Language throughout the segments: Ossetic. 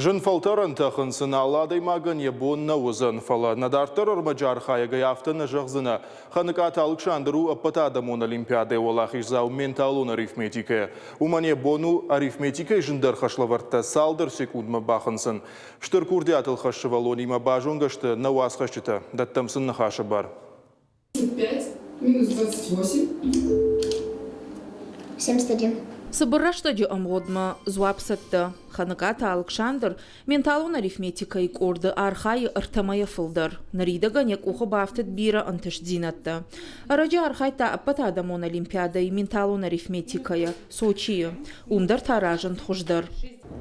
Зын фӕлтӕрӕнтӕ хынцын алы адӕймагӕн йӕ бон нӕ уыдзӕн, фӕлӕ нӕ дарддӕр ӕрмӕджы архайӕгӕй афтӕ нӕ зӕгъдзынӕ. Хӕныкъаты Алыксандр у ӕппӕтадӕмон олимпиадӕйы уӕлахиздзау менталон арифметикӕйӕ. Уымӕн йӕ бон у арифметикӕйы зындӕр хӕслӕвӕрдтӕ цалдӕр секундмӕ бахынцын. Стыр курдиатыл хӕст сывӕллонимӕ базонгӕ сты нӕ уацхӕсджытӕ. Дӕттӕм сын ныхасы бар. 5 минус 28. 71. Цыбыр рӕстӕджы ӕмгъуыдмӕ дзуапп цӕттӕ. Хӕныкъаты Алыксандр менталон арифметикӕйы къорды архайы ӕртӕмӕйӕ фылдӕр. Ныридӕгӕн йӕ къухы бафтыд бирӕ ӕнтыстдзинӕдтӕ. Ӕрӕджы архайдта ӕппӕтадӕмон олимпиадӕйы менталон арифметикӕйӕ Сочийы. Уым дӕр та разынд хуыздӕр.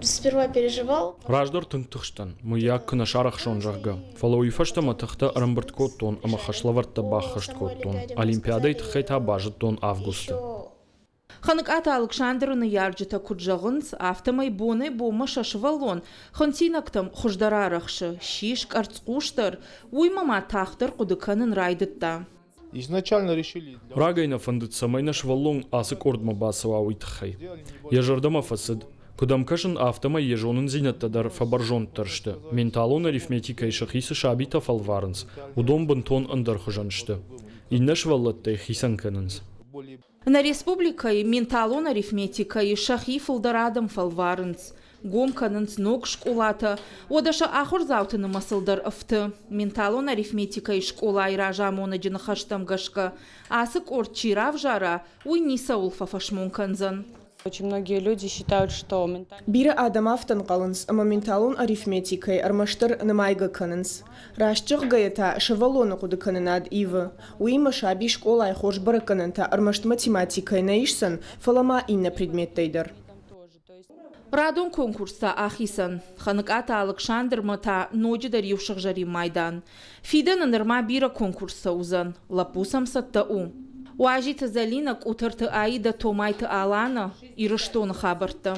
Сперва переживал. Раздӕр тынг тыхстӕн, мыййаг куы нӕ сарӕхсон, зӕгъгӕ. Фӕлӕ уый фӕстӕ мӕ тыхтӕ ӕрӕмбырд кодтон ӕмӕ хӕслӕвӕрдтӕ баххӕст кодтон. Олимпиадӕйы тыххӕй та базыдтон августы. Хӕныкъаты Алыксандры ныййарджытӕ куыд зӕгъынц, афтӕмӕй бонӕй-бонмӕ сӕ сывӕллон хынцинӕгтӕм хуыздӕр арӕхсы, ссис къӕрцхъусдӕр, уыимӕ ма тагъддӕр хъуыды кӕнын райдыдта. Изначально решили... Рагӕй нӕ фӕндыд, цӕмӕй нӕ сывӕллон ацы къордмӕ бацӕуа, уый тыххӕй. Йӕ зӕрдӕмӕ фӕцыд. Куыд ӕм кӕсын, афтӕмӕй йӕ зонындзинӕдтӕ дӕр фӕбӕрзонддӕр сты. Менталон арифметикӕйы сӕхи цы сабитӕ фӕлварынц, уыдон бынтон ӕндӕрхуызӕн сты. Иннӕ сывӕллӕттӕй хицӕн кӕнынц. Нӕ республикӕйы менталон арифметикӕйы сӕхи фылдӕр адӕм фӕлварынц. Гом кӕнынц ног скъолатӕ, уӕдӕ сӕ ахуырдзауты нымӕцыл дӕр ӕфты. Менталон арифметикӕйы скъолайы разамонӕджы ныхӕстӕм гӕсгӕ, ацы къорд чи равзара, уый ницӕуыл фӕфӕсмон кӕндзӕн. Очень многие люди считают, что Бирӕ адӕм афтӕ нхъӕлынц, ӕмӕ менталон арифметикӕйы ӕрмӕстдӕр нымайгӕ кӕнынц. Раст зӕгъгӕйӕ та, сывӕллоны хъуыдыкӕнынад ивы. Уыимӕ саби скъолайы хорз бӕрӕггӕнӕнтӕ ӕрмӕст математикӕйы нӕ исдзӕн, фӕлӕ ма иннӕ предметтӕй дӕр. Радон конкурс та ахицӕн. Хӕныкъаты Алыксандрмӕ та ноджыдӕр иу сыгъзӕрин майдан. Фидӕны нырма бирӕ конкурстӕ уыдзӕн, лӕппу сӕм цӕттӕ у. Уазиты Зӕлинӕ, Къутӕрты Аидӕ, Томайты Аланӕ, Ирыстоны хабӕрттӕ.